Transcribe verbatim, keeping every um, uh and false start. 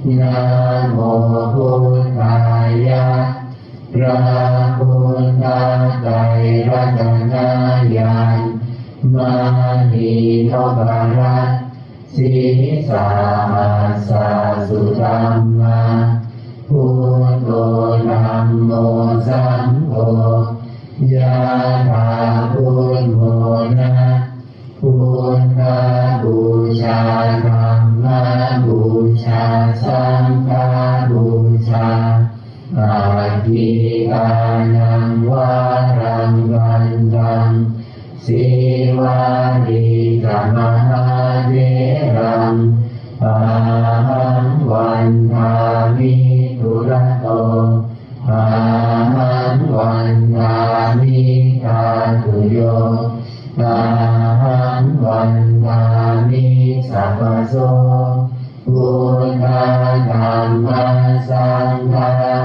Namo buddhāya. พระพุทธไตรรัตนญาณ มณีนพรัตน์ sīsahassa sudhammā, buddho dhammo saṅgho, yathā buddhamona. Buddhapūjā, dhammapūjā, saṅghapūjā, aggikānaṃ varaṃ gandhaṃ, sīvalī ca mahātheraṃ, ahaṃ vandāmi dūrato, ahaṃ vandāmi dhātuyo, ahaṃ vandāmi sabbaso. Buddha dhamma saṅgha